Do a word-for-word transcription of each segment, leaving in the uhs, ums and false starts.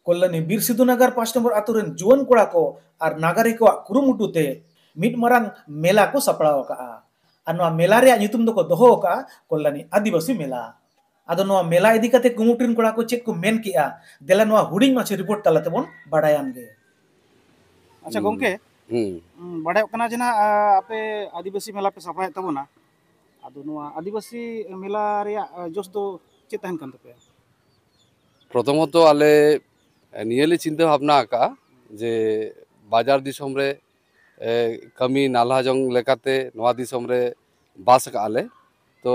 ᱠᱚᱞᱞᱟᱱᱤ ᱵᱤᱨ ᱥᱤᱫᱷᱩ ᱱᱟᱜᱟᱨ ᱯᱟᱸᱪ ᱱᱚᱢᱵᱚᱨ ᱟᱛᱳ ᱨᱮᱱ ᱡᱩᱣᱟᱹᱱ ᱠᱚᱲᱟ ᱠᱚ ᱟᱨ ᱱᱟᱜᱟᱨᱤᱠ ᱠᱚᱣᱟᱜ ᱠᱩᱨᱩᱢᱩᱴᱩ ᱛᱮ ᱢᱤᱫ ᱢᱟᱨᱟᱝ ᱢᱮᱞᱟ ᱠᱚ ᱥᱟᱯᱲᱟᱣ ᱟᱠᱟᱫᱼᱟ᱾ ᱟᱨ ᱱᱚᱣᱟ ᱢᱮᱞᱟ ᱨᱮᱭᱟᱜ ᱧᱩᱛᱩᱢ ᱫᱚᱠᱚ ᱫᱚᱦᱚ ᱟᱠᱟᱫᱼᱟ ᱠᱚᱞᱞᱟᱱᱤ ᱟᱹᱫᱤᱵᱟᱹᱥᱤ ᱢᱮᱞᱟ᱾ ᱟᱫᱚ ᱱᱚᱣᱟ ᱢᱮᱞᱟ ᱤᱫᱤ ᱠᱟᱛᱮ ᱠᱩᱢᱩᱴ ᱨᱮᱱ ᱠᱚᱲᱟ ᱠᱚ ᱪᱮᱫ ᱠᱚ ᱢᱮᱱ ᱠᱮᱜᱼᱟ, ᱫᱮᱞᱟ ᱱᱚᱣᱟ ᱦᱩᱰᱤᱧ ᱢᱟᱪᱷᱟ ᱨᱤᱯᱳᱨᱴ ᱛᱟᱞᱟ ᱛᱮᱵᱚᱱ ᱵᱟᱲᱟᱭᱟᱱ ᱜᱮ᱾ ᱟᱪᱪᱷᱟ ᱦᱩᱸ᱾ ᱜᱚᱝᱠᱮ, ᱦᱩᱸ᱾ ᱩᱸ, ᱵᱟᱲᱟᱭᱚᱜ ᱠᱟᱱᱟ ᱡᱮ ᱱᱟᱦᱟᱜ, ᱟ, ᱟᱯᱮ ᱟᱹᱫᱤᱵᱟᱹᱥᱤ ᱢᱮᱞᱟ ᱯᱮ ᱥᱟᱯᱲᱟᱣᱮᱫ ᱛᱟᱵᱚᱱᱟ᱾ ᱟᱫᱚ ᱱᱚᱣᱟ ᱟᱹᱫᱤᱵᱟᱹᱥᱤ ᱢᱮᱞᱟ ᱨᱮᱭᱟᱜ, ᱟ, ᱡᱚᱥ ᱫᱚ ᱪᱮᱫ ᱛᱟᱦᱮᱱ ᱠᱟᱱ ᱛᱟᱯᱮᱭᱟ? ᱯᱨᱚᱛᱷᱚᱢᱚᱛᱚ ᱟᱞᱮ ᱱᱤᱭᱟᱹ ᱞᱮ ᱪᱤᱱᱛᱟᱹ ᱵᱷᱟᱵᱽᱱᱟ ᱟᱠᱟᱫᱼᱟ ᱡᱮ ᱵᱟᱡᱟᱨ ᱫᱤᱥᱚᱢ ᱨᱮ, ᱮ, ᱠᱟᱹᱢᱤ ᱱᱟᱞᱦᱟ ᱡᱚᱝ ᱞᱮᱠᱟᱛᱮ ᱱᱚᱣᱟ ᱫᱤᱥᱚᱢ ᱨᱮ ᱵᱟᱥ ᱟᱠᱟᱫᱼᱟ ᱞᱮ᱾ ᱛᱚ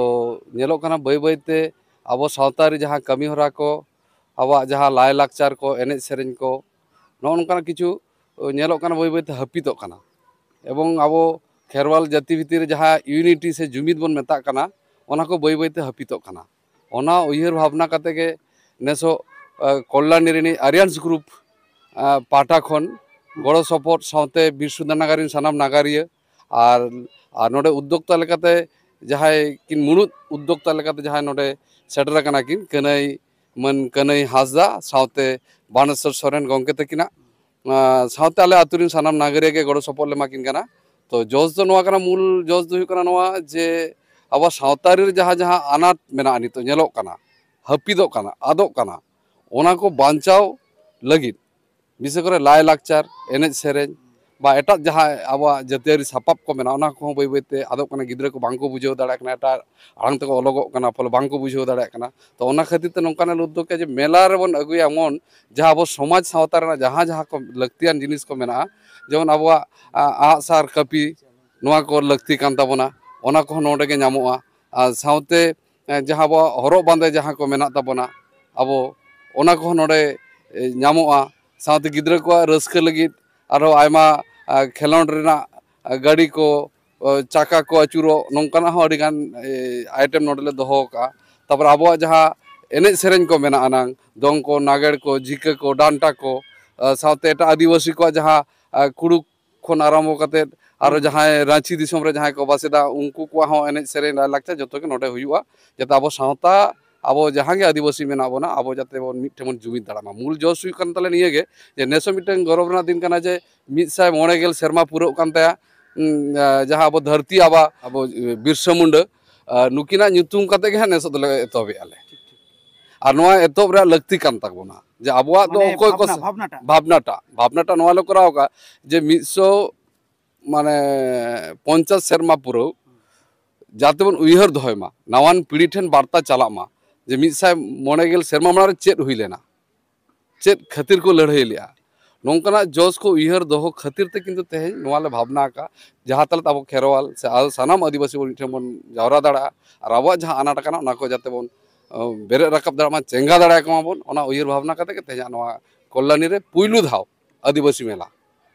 ᱧᱮᱞᱚᱜ ᱠᱟᱱᱟ ᱵᱟᱹᱭ ᱵᱟᱹᱭᱛᱮ ᱟᱵᱚ ᱥᱟᱶᱛᱟ ᱨᱮ ᱡᱟᱦᱟᱸ ᱠᱟᱹᱢᱤ ᱦᱚᱨᱟ ᱠᱚ, ᱟᱵᱚᱣᱟᱜ ᱡᱟᱦᱟᱸ ᱞᱟᱭᱼᱞᱟᱠᱪᱟᱨ ᱠᱚ, ᱮᱱᱮᱡ ᱥᱮᱨᱮᱧ ᱠᱚ, ᱱᱚᱜᱼᱚ ᱱᱚᱝᱠᱟᱱᱟᱜ ᱠᱤᱪᱷᱩ ᱧᱮᱞᱚᱜ ᱠᱟᱱᱟ ᱵᱟᱹᱭ ᱵᱟᱹᱭᱛᱮ ᱦᱟᱹᱯᱤᱫᱚᱜ ᱠᱟᱱᱟ᱾ ᱮᱵᱚᱝ ᱟᱵᱚ ᱠᱷᱮᱨᱣᱟᱞ ᱡᱟᱹᱛᱤ ᱵᱷᱤᱛᱤᱨ ᱨᱮ ᱡᱟᱦᱟᱸ ᱤᱭᱩᱱᱤᱴᱤ ᱥᱮ ᱡᱩᱢᱤᱫ ᱵᱚᱱ ᱢᱮᱛᱟᱜ ᱠᱟᱱᱟ, ᱚᱱᱟ ᱠᱚ ᱵᱟᱹᱭ ᱵᱟᱹᱭᱛᱮ ᱦᱟᱹᱯᱤᱫᱚᱜ ᱠᱟᱱᱟ᱾ ᱚᱱᱟ ᱩᱭᱦᱟᱹᱨ ᱵᱷᱟᱵᱽᱱᱟ ᱠᱟᱛᱮ ᱜᱮ ᱱᱮᱥᱚᱜ, ᱟ, ᱠᱚᱞᱞᱟᱱᱤ ᱨᱤᱱᱤᱡ ᱟᱨᱭᱟᱱᱥ ᱜᱨᱩᱯ, ᱟ, ᱯᱟᱦᱴᱟ ᱠᱷᱚᱱ ᱜᱚᱲᱚ ᱥᱚᱯᱚᱦᱚᱫ ᱥᱟᱶᱛᱮ ᱵᱤᱨ ᱥᱩᱫᱷᱟ ᱱᱟᱜᱟᱨ ᱨᱤᱱ ᱥᱟᱱᱟᱢ ᱱᱟᱜᱟᱨᱤᱭᱟᱹ ᱟᱨ, ᱟᱨ ᱱᱚᱰᱮ ᱩᱫᱽᱫᱳᱠᱛᱟ ᱞᱮᱠᱟᱛᱮ ᱡᱟᱦᱟᱸᱭ ᱠᱤᱱ ᱢᱩᱬᱩᱫ ᱩᱫᱽᱫᱳᱠᱛᱟ ᱞᱮᱠᱟᱛᱮ ᱡᱟᱦᱟᱸᱭ ᱱᱚᱰᱮ ᱥᱮᱴᱮᱨ ᱟᱠᱟᱱᱟ ᱠᱤᱱ, ᱠᱟᱹᱱᱟᱹᱭ, ᱢᱟᱹᱱ ᱠᱟᱹᱱᱟᱹᱭ ᱦᱟᱸᱥᱫᱟ ᱥᱟᱶᱛᱮ ᱵᱟᱱᱮᱥᱚᱨ ᱥᱚᱨᱮᱱ ᱜᱚᱢᱠᱮ ᱛᱟᱹᱠᱤᱱᱟᱜ, ᱟ, ᱥᱟᱶᱛᱮ ᱟᱞᱮ ᱟᱹᱛᱩ ᱨᱤᱱ ᱥᱟᱱᱟᱢ ᱱᱟᱜᱟᱨᱤᱭᱟᱹ ᱜᱮ ᱜᱚᱲᱚ ᱥᱚᱯᱚᱦᱚᱫ ᱞᱮ ᱮᱢᱟ ᱠᱤᱱ ᱠᱟᱱᱟ᱾ ᱛᱚ ᱡᱚᱥ ᱫᱚ ᱱᱚᱣᱟ ᱠᱟᱱᱟ, ᱢᱩᱞ ᱡᱚᱥ ᱫᱚ ᱦᱩᱭᱩᱜ ᱠᱟᱱᱟ ᱱᱚᱣᱟ ᱡᱮ ᱟᱵᱚ ᱥᱟᱶᱛᱟ ᱨᱮ ᱡᱟᱦᱟᱸ, ᱡᱟᱦᱟᱸ ᱟᱱᱟᱴ ᱢᱮᱱᱟᱜᱼᱟ, ᱱᱤᱛᱚᱜ ᱧᱮᱞᱚᱜ ᱠᱟᱱᱟ, ᱦᱟᱹᱯᱤᱫᱚᱜ ᱠᱟᱱᱟ, ᱟᱫᱚᱜ ᱠᱟᱱᱟ, ᱚᱱᱟ ᱠᱚ ᱵᱟᱧᱪᱟᱣ ᱞᱟᱹᱜᱤᱫ ᱵᱤᱥᱮᱥ ᱠᱚᱨᱮ ᱞᱟᱭᱼᱞᱟᱠᱪᱟᱨ, ᱮᱱᱮᱡ ᱥᱮᱨᱮᱧ ᱵᱟ ᱮᱴᱟᱜ ᱡᱟᱦᱟᱸ ᱟᱵᱚᱣᱟᱜ ᱡᱟᱹᱛᱤᱭᱟᱹᱨᱤ ᱥᱟᱯᱟᱵ ᱠᱚ ᱢᱮᱱᱟᱜᱼᱟ, ᱚᱱᱟ ᱠᱚᱦᱚᱸ ᱵᱟᱹᱭ ᱵᱟᱹᱭᱛᱮ ᱟᱫᱚᱜ ᱠᱟᱱᱟ᱾ ᱜᱤᱫᱽᱨᱟᱹ ᱠᱚ ᱵᱟᱝᱠᱚ ᱵᱩᱡᱷᱟᱹᱣ ᱫᱟᱲᱮᱭᱟᱜ ᱠᱟᱱᱟ, ᱮᱴᱟᱜ ᱟᱲᱟᱝ ᱛᱮᱠᱚ ᱚᱞᱚᱜᱚᱜ ᱠᱟᱱᱟ, ᱯᱷᱚᱞᱮ ᱵᱟᱝᱠᱚ ᱵᱩᱡᱷᱟᱹᱣ ᱫᱟᱲᱮᱭᱟᱜ ᱠᱟᱱᱟ᱾ ᱛᱚ ᱚᱱᱟ ᱠᱷᱟᱹᱛᱤᱨ ᱛᱮ ᱱᱚᱝᱠᱟᱱᱟᱜ ᱞᱮ ᱩᱫᱽᱫᱳᱜᱽ ᱠᱮᱫᱟ ᱡᱮ ᱢᱮᱞᱟ ᱨᱮᱵᱚᱱ ᱟᱹᱜᱩᱭᱟ ᱮᱢᱚᱱ ᱡᱟᱦᱟᱸ ᱟᱵᱚ ᱥᱚᱢᱟᱡᱽ ᱥᱟᱶᱛᱟ ᱨᱮᱱᱟᱜ ᱡᱟᱦᱟᱸ ᱡᱟᱦᱟᱸ ᱠᱚ ᱞᱟᱹᱠᱛᱤᱭᱟᱱ ᱡᱤᱱᱤᱥ ᱠᱚ ᱢᱮᱱᱟᱜᱼᱟ, ᱡᱮᱢᱚᱱ ᱟᱵᱚᱣᱟᱜ, ᱟ, ᱟᱸᱜᱼᱥᱟᱨ ᱠᱟᱹᱯᱤ, ᱱᱚᱣᱟ ᱠᱚ ᱞᱟᱹᱠᱛᱤ ᱠᱟᱱ ᱛᱟᱵᱚᱱᱟ, ᱚᱱᱟ ᱠᱚᱦᱚᱸ ᱱᱚᱰᱮ ᱜᱮ ᱧᱟᱢᱚᱜᱼᱟ᱾ ᱟᱨ ᱥᱟᱶᱛᱮ, ᱮ, ᱡᱟᱦᱟᱸ ᱟᱵᱚᱣᱟᱜ ᱦᱚᱨᱚᱜ ᱵᱟᱸᱫᱮ ᱡᱟᱦᱟᱸ ᱠᱚ ᱢᱮᱱᱟᱜ ᱛᱟᱵᱚᱱᱟ, ᱟᱵᱚ ᱚᱱᱟ ᱠᱚᱦᱚᱸ ᱱᱚᱰᱮ, ᱮ, ᱧᱟᱢᱚᱜᱼᱟ᱾ ᱥᱟᱶᱛᱮ ᱜᱤᱫᱽᱨᱟᱹ ᱠᱚᱣᱟᱜ ᱨᱟᱹᱥᱠᱟᱹ ᱞᱟᱹᱜᱤᱫ ᱟᱨᱦᱚᱸ ᱟᱭᱢᱟ, ᱟ, ᱠᱷᱮᱞᱳᱸᱰ ᱨᱮᱱᱟᱜ, ᱟ, ᱜᱟᱹᱰᱤ ᱠᱚ, ᱚ, ᱪᱟᱠᱟ ᱠᱚ ᱟᱹᱪᱩᱨᱚᱜ, ᱱᱚᱝᱠᱟᱱᱟᱜ ᱦᱚᱸ ᱟᱹᱰᱤᱜᱟᱱ, ᱮ, ᱟᱭᱴᱮᱢ ᱱᱚᱰᱮ ᱞᱮ ᱫᱚᱦᱚ ᱟᱠᱟᱫᱼᱟ᱾ ᱛᱟᱨᱯᱚᱨᱮ ᱟᱵᱚᱣᱟᱜ ᱡᱟᱦᱟᱸ ᱮᱱᱮᱡ ᱥᱮᱨᱮᱧ ᱠᱚ ᱢᱮᱱᱟᱜᱼᱟ, ᱱᱟᱝ ᱫᱚᱝ ᱠᱚ, ᱱᱟᱜᱮᱲ ᱠᱚ, ᱡᱷᱤᱠᱟᱹ ᱠᱚ, ᱰᱟᱱᱴᱟ ᱠᱚ, ᱟ, ᱥᱟᱶᱛᱮ ᱮᱴᱟᱜ ᱟᱹᱫᱤᱵᱟᱹᱥᱤ ᱠᱚᱣᱟᱜ ᱡᱟᱦᱟᱸ, ᱟ, ᱠᱩᱲᱩᱠ ᱠᱷᱚᱱ ᱟᱨᱟᱢᱵᱷᱚ ᱠᱟᱛᱮᱫ ᱟᱨᱚ ᱦᱩᱸ᱾ ᱡᱟᱦᱟᱸᱭ ᱨᱟᱺᱪᱤ ᱫᱤᱥᱚᱢ ᱨᱮ ᱡᱟᱦᱟᱸᱭ ᱠᱚ ᱵᱟᱥᱮᱫᱟ, ᱩᱱᱠᱩ ᱠᱚᱣᱟᱜ ᱦᱚᱸ ᱮᱱᱮᱡ ᱥᱮᱨᱮᱧ ᱞᱟᱭᱼᱞᱟᱠᱪᱟᱨ ᱡᱚᱛᱚ ᱜᱮ ᱱᱚᱰᱮ ᱦᱩᱭᱩᱜᱼᱟ, ᱡᱟᱛᱮ ᱟᱵᱚ ᱥᱟᱶᱛᱟ ᱟᱵᱚ ᱡᱟᱦᱟᱸ ᱜᱮ ᱟᱹᱫᱤᱵᱟᱹᱥᱤ ᱢᱮᱱᱟᱜ ᱵᱚᱱᱟ, ᱟᱵᱚ ᱡᱟᱛᱮ ᱵᱚᱱ ᱢᱤᱫ ᱴᱷᱮᱱ ᱵᱚᱱ ᱡᱩᱢᱤᱫ ᱫᱟᱲᱮᱭᱟᱜ ᱢᱟ᱾ ᱢᱩᱞ ᱡᱚᱥ ᱦᱩᱭᱩᱜ ᱠᱟᱱ ᱛᱟᱞᱮ ᱱᱤᱭᱟᱹ ᱜᱮ, ᱡᱮ ᱱᱮᱥ ᱦᱚᱸ ᱢᱤᱫᱴᱟᱝ ᱜᱚᱨᱚᱵᱽ ᱨᱮᱱᱟᱜ ᱫᱤᱱ ᱠᱟᱱᱟ ᱡᱮ ᱢᱤᱫ ᱥᱟᱭ ᱢᱚᱬᱮ ᱜᱮᱞ ᱥᱮᱨᱢᱟ ᱯᱩᱨᱟᱹᱜ ᱠᱟᱱ ᱛᱟᱭᱟ, ᱩᱸ, ᱟ, ᱡᱟᱦᱟᱸ ᱟᱵᱚ ᱫᱷᱟᱹᱨᱛᱤ ᱟᱵᱟ, ᱟᱵᱚ, ᱮ, ᱵᱤᱨᱥᱟᱹ ᱢᱩᱱᱰᱟᱹ, ᱟ, ᱱᱩᱠᱤᱱᱟᱜ ᱧᱩᱛᱩᱢ ᱠᱟᱛᱮ ᱜᱮ ᱦᱟᱸᱜ ᱱᱮᱥᱚᱜ ᱫᱚᱞᱮ ᱮᱛᱚᱦᱚᱵᱮᱜᱼᱟ ᱞᱮ᱾ ᱟᱨ ᱱᱚᱣᱟ ᱮᱛᱚᱦᱚᱵ ᱨᱮᱭᱟᱜ ᱞᱟᱹᱠᱛᱤ ᱠᱟᱱ ᱛᱟᱵᱚᱱᱟ, ᱡᱮ ᱟᱵᱚᱣᱟᱜ ᱫᱚ ᱢᱟᱱᱮ ᱚᱠᱚᱭ ᱠᱚ ᱵᱷᱟᱵᱽᱱᱟ, ᱥᱟ-, ᱵᱷᱟᱵᱽᱱᱟᱴᱟᱜ᱾ ᱵᱷᱟᱵᱽᱱᱟᱴᱟᱜ, ᱵᱷᱟᱵᱽᱱᱟᱴᱟᱜ ᱱᱚᱣᱟ ᱞᱮ ᱠᱚᱨᱟᱣ ᱟᱠᱟᱫ ᱡᱮ ᱢᱤᱫ ᱥᱚ, ᱢᱟᱱᱮ, ᱯᱚᱧᱪᱟᱥ ᱥᱮᱨᱢᱟ ᱯᱩᱨᱟᱹᱣ ᱡᱟᱛᱮ ᱵᱚᱱ ᱩᱭᱦᱟᱹᱨ ᱫᱚᱦᱚᱭ ᱢᱟ, ᱱᱟᱣᱟᱱ ᱯᱤᱲᱦᱤ ᱴᱷᱮᱱ ᱵᱟᱨᱛᱟ ᱪᱟᱞᱟᱜ ᱢᱟ, ᱡᱮ ᱢᱤᱫ ᱥᱟᱭ ᱢᱚᱬᱮ ᱜᱮᱞ ᱥᱮᱨᱢᱟ ᱢᱟᱲᱟᱝ ᱨᱮ ᱪᱮᱫ ᱦᱩᱭ ᱞᱮᱱᱟ, ᱪᱮᱫ ᱠᱷᱟᱹᱛᱤᱨ ᱠᱚ ᱞᱟᱹᱲᱦᱟᱹᱭ ᱞᱮᱜᱼᱟ᱾ ᱱᱚᱝᱠᱟᱱᱟᱜ ᱡᱚᱥ ᱠᱚ ᱩᱭᱦᱟᱹᱨ ᱫᱚᱦᱚ ᱠᱷᱟᱹᱛᱤᱨ ᱛᱮ ᱠᱤᱱᱛᱩ ᱛᱮᱦᱮᱧ ᱱᱚᱣᱟ ᱞᱮ ᱵᱷᱟᱵᱽᱱᱟ ᱟᱠᱟᱫ, ᱡᱟᱦᱟᱸ ᱛᱟᱞᱟᱛᱮ ᱟᱵᱚ ᱠᱷᱮᱨᱣᱟᱞ ᱥᱮ ᱟᱨ ᱥᱟᱱᱟᱢ ᱟᱹᱫᱤᱵᱟᱹᱥᱤ ᱵᱚᱱ ᱢᱤᱫ ᱴᱷᱮᱱ ᱵᱚᱱ ᱡᱟᱣᱨᱟ ᱫᱟᱲᱮᱭᱟᱜᱼᱟ ᱟᱨ ᱟᱵᱚᱣᱟᱜ ᱡᱟᱦᱟᱸ ᱟᱱᱟᱴ ᱠᱟᱱᱟ ᱚᱱᱟ ᱠᱚ ᱡᱟᱛᱮ ᱵᱚᱱ, ᱚ, ᱵᱮᱨᱮᱫ ᱨᱟᱠᱟᱵ ᱫᱟᱲᱮᱭᱟᱜ ᱢᱟ, ᱪᱮᱸᱜᱟ ᱫᱟᱲᱮᱭᱟᱠᱚ ᱢᱟᱵᱚᱱ, ᱚᱱᱟ ᱩᱭᱦᱟᱹᱨ ᱵᱷᱟᱵᱽᱱᱟ ᱠᱟᱛᱮ ᱜᱮ ᱛᱮᱦᱮᱧᱟᱜ ᱱᱚᱣᱟ ᱠᱚᱞᱞᱟᱱᱤ ᱨᱮ ᱯᱩᱭᱞᱩ ᱫᱷᱟᱣ ᱟᱹᱫᱤᱵᱟᱹᱥᱤ ᱢᱮᱞᱟ,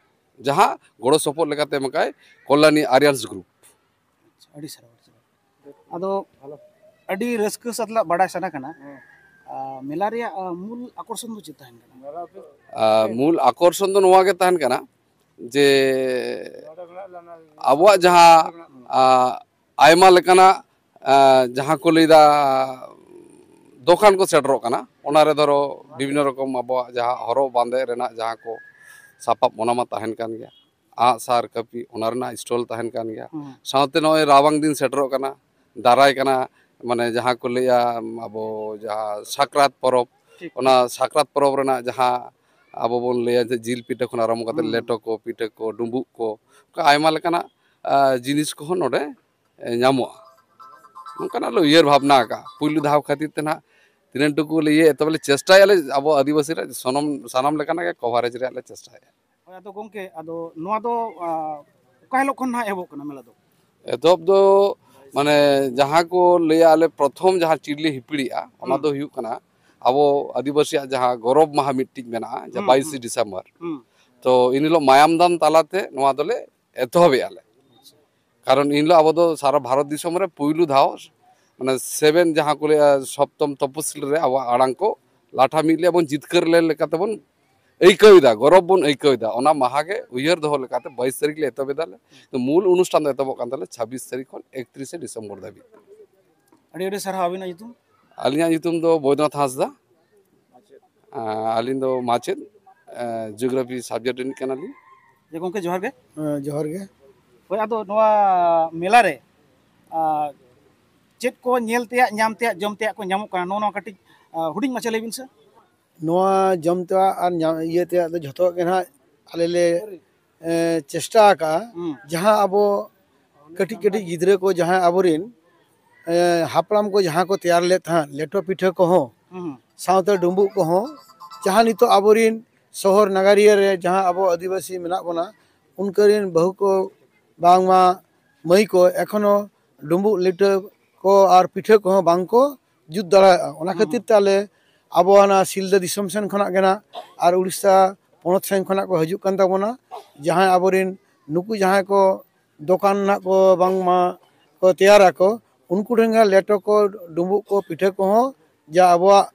ᱡᱟᱦᱟᱸ ᱜᱚᱲᱚ ᱥᱚᱯᱚᱦᱚᱫ ᱞᱮᱠᱟᱛᱮ ᱮᱢ ᱟᱠᱟᱫ ᱠᱚᱞᱞᱟᱱᱤ ᱟᱨᱭᱟᱱᱥ ᱜᱨᱩᱯ᱾ ᱟᱹᱰᱤ ᱥᱟᱨᱦᱟᱣ, ᱟᱹᱰᱤ ᱥᱟᱨᱦᱟᱣ᱾ ᱟᱫᱚ ᱟᱹᱰᱤ ᱨᱟᱹᱥᱠᱟᱹ ᱥᱟᱛᱞᱟᱜ ᱵᱟᱰᱟᱭ ᱥᱟᱱᱟ ᱠᱟᱱᱟ, ᱟᱨ, ᱢᱮᱞᱟ ᱨᱮᱭᱟᱜ, ᱟᱨ, ᱢᱩᱞ ᱟᱠᱚᱨᱥᱚᱱ ᱫᱚ ᱪᱮᱫ ᱛᱟᱦᱮᱱ ᱠᱟᱱᱟ? ᱟᱨ, ᱢᱩᱞ ᱟᱠᱚᱨᱥᱚᱱ ᱫᱚ ᱱᱚᱣᱟ ᱜᱮ ᱛᱟᱦᱮᱱ ᱠᱟᱱᱟ ᱡᱮ ᱟᱵᱚᱣᱟᱜ ᱡᱟᱦᱟᱸ, ᱟᱨ, ᱟᱭᱢᱟ ᱞᱮᱠᱟᱱᱟᱜ, ᱟᱨ, ᱡᱟᱦᱟᱸ ᱠᱚ ᱞᱟᱹᱭᱫᱟ ᱫᱚᱠᱟᱱ ᱠᱚ ᱥᱮᱴᱮᱨᱚᱜ ᱠᱟᱱᱟ, ᱚᱱᱟᱨᱮ ᱫᱷᱚᱨᱚ ᱵᱤᱵᱷᱤᱱᱱᱚ ᱨᱚᱠᱚᱢ ᱟᱵᱚᱣᱟᱜ ᱡᱟᱦᱟᱸ ᱦᱚᱨᱚᱜ ᱵᱟᱸᱫᱮ ᱨᱮᱱᱟᱜ ᱡᱟᱦᱟᱸ ᱠᱚ ᱥᱟᱯᱟᱵ, ᱚᱱᱟ ᱢᱟ ᱛᱟᱦᱮᱱ ᱠᱟᱱ ᱜᱮᱭᱟ, ᱟᱸᱜ ᱥᱟᱨ ᱠᱟᱹᱯᱤ, ᱚᱱᱟ ᱨᱮᱱᱟᱜ ᱥᱴᱚᱞ ᱛᱟᱦᱮᱱ ᱠᱟᱱ ᱜᱮᱭᱟ᱾ ᱦᱩᱸ᱾ ᱥᱟᱶᱛᱮ ᱱᱚᱜᱼᱚᱭ ᱨᱟᱵᱟᱝ ᱫᱤᱱ ᱥᱮᱴᱮᱨᱚᱜ ᱠᱟᱱᱟ, ᱫᱟᱨᱟᱭ ᱠᱟᱱᱟ, ᱢᱟᱱᱮ ᱡᱟᱦᱟᱸ ᱠᱚ ᱞᱟᱹᱭᱟ ᱟᱵᱚ ᱡᱟᱦᱟᱸ ᱥᱟᱠᱨᱟᱛ ᱯᱚᱨᱚᱵᱽ, ᱴᱷᱤᱠ, ᱚᱱᱟ ᱴᱷᱤᱠ᱾ ᱥᱟᱠᱨᱟᱛ ᱯᱚᱨᱚᱵᱽ ᱨᱮᱱᱟᱜ ᱡᱟᱦᱟᱸ ᱟᱵᱚ ᱵᱚᱱ ᱞᱟᱹᱭᱟ ᱡᱮ ᱡᱤᱞ ᱯᱤᱴᱷᱟᱹ ᱠᱷᱚᱱ ᱟᱨᱟᱢᱵᱷᱚ ᱠᱟᱛᱮ ᱦᱩᱸ᱾ ᱞᱮᱴᱚ ᱠᱚ, ᱯᱤᱴᱷᱟᱹ ᱠᱚ, ᱰᱩᱸᱵᱩᱜ ᱠᱚ, ᱚᱱᱠᱟ ᱟᱭᱢᱟ ᱞᱮᱠᱟᱱᱟᱜ, ᱟᱸ, ᱡᱤᱱᱤᱥ ᱠᱚᱦᱚᱸ ᱱᱚᱰᱮ, ᱮ, ᱧᱟᱢᱚᱜᱼᱟ᱾ ᱱᱚᱝᱠᱟᱱᱟᱜ ᱞᱮ ᱩᱭᱦᱟᱹᱨ ᱵᱷᱟᱵᱽᱱᱟ ᱟᱠᱟᱫᱼᱟ᱾ ᱯᱩᱭᱞᱩ ᱫᱷᱟᱣ ᱠᱷᱟᱹᱛᱤᱨ ᱛᱮ ᱱᱟᱦᱟᱜ ᱛᱤᱱᱟᱹᱜ ᱴᱩᱠᱩ ᱞᱮ ᱤᱭᱟᱹᱭᱟ, ᱛᱚᱵᱮ ᱞᱮ ᱪᱮᱥᱴᱟᱭᱟᱞᱮ ᱟᱵᱚ ᱟᱹᱫᱤᱵᱟᱹᱥᱤ ᱨᱮ ᱥᱚᱱᱚᱢ, ᱥᱟᱱᱟᱢ ᱞᱮᱠᱟᱱᱟᱜ ᱜᱮ ᱠᱚᱵᱷᱟᱨᱮᱡᱽ ᱨᱮᱭᱟᱜ ᱞᱮ ᱪᱮᱥᱴᱟᱭᱟ᱾ ᱦᱳᱭ, ᱟᱫᱚ ᱜᱚᱢᱠᱮ, ᱟᱫᱚ ᱱᱚᱣᱟ ᱫᱚ, ᱟ, ᱚᱠᱟ ᱦᱤᱞᱳᱜ ᱠᱷᱚᱱ ᱱᱟᱦᱟᱜ ᱮᱦᱚᱵᱚᱜ ᱠᱟᱱᱟ ᱢᱮᱞᱟ ᱫᱚ? ᱮᱛᱚᱦᱚᱵ ᱫᱚ, ᱢᱟᱱᱮ, ᱡᱟᱦᱟᱸ ᱠᱚ ᱞᱟᱹᱭᱟ, ᱟᱞᱮ ᱯᱨᱚᱛᱷᱚᱢ ᱡᱟᱦᱟᱸ ᱪᱤᱨᱞᱤ ᱦᱤᱯᱤᱲᱤᱜᱼᱟ, ᱚᱱᱟ ᱦᱩᱸ᱾ ᱫᱚ ᱦᱩᱭᱩᱜ ᱠᱟᱱᱟ ᱟᱵᱚ ᱟᱹᱫᱤᱵᱟᱹᱥᱤᱭᱟᱜ ᱡᱟᱦᱟᱸ ᱜᱚᱨᱚᱵᱽ ᱢᱟᱦᱟ ᱢᱤᱫᱴᱤᱡ ᱢᱮᱱᱟᱜᱼᱟ, ᱡᱟᱦᱟᱸ ᱦᱩᱸ, ᱵᱟᱭᱤᱥᱮ ᱦᱩᱸ᱾ ᱰᱤᱥᱮᱢᱵᱚᱨ᱾ ᱦᱩᱸ᱾ ᱛᱚ, ᱮᱱ ᱦᱤᱞᱳᱜ ᱢᱟᱭᱟᱢ ᱫᱟᱱ ᱛᱟᱞᱟᱛᱮ ᱱᱚᱣᱟ ᱫᱚᱞᱮ ᱮᱛᱚᱦᱚᱵᱮᱜᱼᱟ ᱞᱮ᱾ ᱠᱟᱨᱚᱱ ᱮᱱ ᱦᱤᱞᱳᱜ ᱟᱵᱚ ᱫᱚ ᱥᱟᱨᱟ ᱵᱷᱟᱨᱚᱛ ᱫᱤᱥᱚᱢ ᱨᱮ ᱯᱩᱭᱞᱩ ᱫᱷᱟᱣ, ᱢᱟᱱᱮ, ᱥᱮᱵᱷᱮᱱ ᱡᱟᱦᱟᱸ ᱠᱚ ᱞᱟᱹᱭᱟ, ᱥᱚᱯᱛᱚᱢ ᱛᱚᱯᱚᱥᱤᱞ ᱨᱮ ᱟᱵᱚᱣᱟᱜ ᱟᱲᱟᱝ ᱠᱚ ᱞᱟᱴᱷᱟ ᱢᱤᱫ ᱞᱮ ᱵᱚᱱ ᱡᱤᱛᱠᱟᱹᱨ ᱞᱮᱱ ᱞᱮᱠᱟ ᱛᱮᱵᱚᱱ ᱟᱹᱭᱠᱟᱹᱣ ᱮᱫᱟ, ᱜᱚᱨᱚᱵᱽ ᱵᱚᱱ ᱟᱹᱭᱠᱟᱹᱣ ᱮᱫᱟ᱾ ᱚᱱᱟ ᱢᱟᱦᱟ ᱜᱮ ᱩᱭᱦᱟᱹᱨ ᱫᱚᱦᱚ ᱞᱮᱠᱟᱛᱮ ᱵᱟᱭᱤᱥ ᱛᱟᱹᱨᱤᱠᱷ ᱞᱮ ᱮᱛᱚᱦᱚᱵ ᱮᱫᱟ ᱞᱮ᱾ ᱛᱚ, ᱢᱩᱞ ᱚᱱᱩᱥᱴᱷᱟᱱ ᱫᱚ ᱮᱛᱚᱦᱚᱵᱚᱜ ᱠᱟᱱ ᱛᱟᱞᱮ ᱪᱷᱟᱵᱵᱤᱥ ᱛᱟᱹᱨᱤᱠᱷ ᱠᱷᱚᱱ ᱮᱠᱛᱨᱤᱥᱮ ᱰᱤᱥᱮᱢᱵᱚᱨ ᱫᱷᱟᱹᱵᱤᱡ᱾ ᱟᱹᱰᱤ ᱟᱹᱰᱤ ᱥᱟᱨᱦᱟᱣ᱾ ᱟᱹᱵᱤᱱᱟᱜ ᱧᱩᱛᱩᱢ? ᱟᱹᱞᱤᱧᱟᱜ ᱧᱩᱛᱩᱢ ᱫᱚ ᱵᱳᱭᱫᱚᱱᱟᱛᱷ ᱦᱟᱸᱥᱫᱟ᱾ ᱟᱹᱞᱤᱧ ᱫᱚ ᱢᱟᱪᱮᱫ, ᱡᱤᱭᱳᱜᱨᱟᱯᱷᱤ ᱥᱟᱵᱡᱮᱠᱴ ᱨᱤᱱᱤᱡ ᱠᱟᱱᱟᱞᱤᱧ᱾ ᱡᱮ ᱜᱚᱢᱠᱮ, ᱡᱚᱦᱟᱨ ᱜᱮ᱾ ᱦᱮᱸ, ᱡᱚᱦᱟᱨ ᱜᱮ᱾ ᱦᱳᱭ, ᱟᱫᱚ ᱱᱚᱣᱟ ᱢᱮᱞᱟ ᱨᱮ, ᱟᱨ, ᱪᱮᱫ ᱠᱚ ᱧᱮᱞ ᱛᱮᱭᱟᱜ, ᱧᱟᱢ ᱛᱮᱭᱟᱜ, ᱡᱚᱢ ᱛᱮᱭᱟᱜ ᱠᱚ ᱧᱟᱢᱚᱜ ᱠᱟᱱᱟ, ᱱᱚᱜᱼᱚ ᱱᱚᱣᱟ ᱠᱟᱹᱴᱤᱡ, ᱟᱨ, ᱦᱩᱰᱤᱧ ᱢᱟᱪᱷᱟ ᱞᱟᱹᱭ ᱵᱤᱱ ᱥᱮ᱾ ᱱᱚᱣᱟ ᱡᱚᱢ ᱛᱮᱭᱟᱜ ᱟᱨ ᱧᱟᱢ, ᱤᱭᱟᱹ ᱛᱮᱭᱟᱜ ᱫᱚ ᱡᱷᱚᱛᱚᱣᱟᱜ ᱜᱮ ᱱᱟᱦᱟᱜ ᱟᱞᱮ ᱞᱮ, ᱮ, ᱪᱮᱥᱴᱟ ᱟᱠᱟᱜᱼᱟ᱾ ᱦᱩᱸ᱾ ᱡᱟᱦᱟᱸ ᱟᱵᱚ ᱠᱟᱹᱴᱤᱡ ᱠᱟᱹᱴᱤᱡ ᱜᱤᱫᱽᱨᱟᱹ ᱠᱚ, ᱡᱟᱦᱟᱸᱭ ᱟᱵᱚᱨᱮᱱ, ᱮ, ᱦᱟᱯᱲᱟᱢ ᱠᱚ ᱡᱟᱦᱟᱸ ᱠᱚ ᱛᱮᱭᱟᱨ ᱞᱮᱫ ᱛᱟᱦᱮᱸᱫ, ᱞᱮᱴᱚ ᱯᱤᱴᱷᱟᱹ ᱠᱚᱦᱚᱸ, ᱦᱩᱸ᱾ ᱥᱟᱶᱛᱮ ᱰᱩᱸᱵᱩᱜ ᱠᱚᱦᱚᱸ, ᱡᱟᱦᱟᱸ ᱱᱤᱛᱚᱜ ᱟᱵᱚᱨᱮᱱ ᱥᱚᱦᱚᱨ ᱱᱟᱜᱟᱨᱤᱭᱟᱹ ᱨᱮ ᱡᱟᱦᱟᱸ ᱟᱵᱚ ᱟᱹᱫᱤᱵᱟᱹᱥᱤ ᱢᱮᱱᱟᱜ ᱵᱚᱱᱟ, ᱩᱱᱠᱩ ᱨᱮᱱ ᱵᱟᱹᱦᱩ ᱠᱚ ᱵᱟᱝᱢᱟ ᱢᱟᱹᱭ ᱠᱚ ᱮᱠᱷᱚᱱᱳ ᱰᱩᱸᱵᱩᱜ ᱞᱤᱴᱟᱹ ᱠᱚ ᱟᱨ ᱯᱤᱴᱷᱟᱹ ᱠᱚᱦᱚᱸ ᱵᱟᱝ ᱠᱚ ᱡᱩᱛ ᱫᱟᱲᱮᱭᱟᱜᱼᱟ᱾ ᱚᱱᱟ ᱦᱩᱸ᱾ ᱠᱷᱟᱹᱛᱤᱨ ᱛᱮ ᱟᱞᱮ ᱟᱵᱚ ᱚᱱᱟ ᱥᱤᱞᱫᱟᱹ ᱫᱤᱥᱚᱢ ᱥᱮᱱ ᱠᱷᱚᱱᱟᱜ ᱜᱮ ᱱᱟᱜ ᱟᱨ ᱩᱲᱤᱥᱥᱟ ᱯᱚᱱᱚᱛ ᱥᱮᱱ ᱠᱷᱚᱱᱟᱜ ᱠᱚ ᱦᱤᱡᱩᱜ ᱠᱟᱱ ᱛᱟᱵᱚᱱᱟ᱾ ᱡᱟᱦᱟᱸᱭ ᱟᱵᱚᱨᱮᱱ ᱱᱩᱠᱩ ᱡᱟᱦᱟᱸᱭ ᱠᱚ ᱫᱚᱠᱟᱱ ᱱᱟᱜ ᱠᱚ ᱵᱟᱝᱢᱟ ᱠᱚ ᱛᱮᱭᱟᱨᱟᱠᱚ, ᱩᱱᱠᱩ ᱴᱷᱮᱱ ᱜᱮ ᱞᱮᱴᱚ ᱠᱚ, ᱰᱩᱸᱵᱩᱜ ᱠᱚ, ᱯᱤᱴᱷᱟᱹ ᱠᱚᱦᱚᱸ ᱡᱟ ᱟᱵᱚᱣᱟᱜ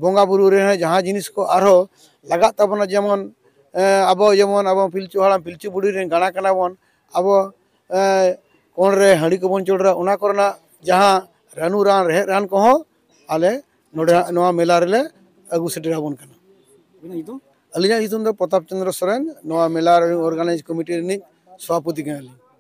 ᱵᱚᱸᱜᱟ ᱵᱩᱨᱩ ᱨᱮ ᱡᱟᱦᱟᱸ ᱡᱤᱱᱤᱥ ᱠᱚ ᱟᱨᱦᱚᱸ ᱞᱟᱜᱟᱜ ᱛᱟᱵᱚᱱᱟ, ᱡᱮᱢᱚᱱ, ᱮ, ᱟᱵᱚ ᱡᱮᱢᱚᱱ ᱟᱵᱚ ᱯᱤᱞᱪᱩ ᱦᱟᱲᱟᱢ ᱯᱤᱞᱪᱩ ᱵᱩᱲᱦᱤ ᱨᱮᱱ ᱜᱟᱬᱟ ᱠᱟᱱᱟ ᱵᱚᱱ, ᱟᱵᱚ, ᱮ, ᱠᱚᱬ ᱨᱮ ᱦᱟᱺᱰᱤ ᱠᱚᱵᱚᱱ ᱪᱚᱰᱚᱨᱟ, ᱚᱱᱟ ᱠᱚᱨᱮᱱᱟᱜ ᱡᱟᱦᱟᱸ ᱨᱟᱹᱱᱩ ᱨᱟᱱ ᱨᱮᱦᱮᱫ ᱨᱟᱱ ᱠᱚᱦᱚᱸ ᱟᱞᱮ ᱱᱚᱰᱮ ᱱᱚᱣᱟ ᱢᱮᱞᱟ ᱨᱮᱞᱮ ᱟᱹᱜᱩ ᱥᱮᱴᱮᱨ ᱟᱵᱚᱱ ᱠᱟᱱᱟ᱾ ᱟᱹᱵᱤᱱᱟᱜ ᱧᱩᱛᱩᱢ? ᱟᱹᱞᱤᱧᱟᱜ ᱧᱩᱛᱩᱢ ᱫᱚ ᱯᱨᱚᱛᱟᱯ ᱪᱚᱸᱫᱽᱨᱚ ᱥᱚᱨᱮᱱ, ᱱᱚᱣᱟ ᱢᱮᱞᱟ ᱨᱮᱱ ᱚᱨᱜᱟᱱᱟᱭᱤᱡᱽ ᱠᱚᱢᱤᱴᱤ ᱨᱤᱱᱤᱡ ᱥᱚᱵᱷᱟᱯᱚᱛᱤ ᱠᱟᱱᱟᱞᱤᱧ᱾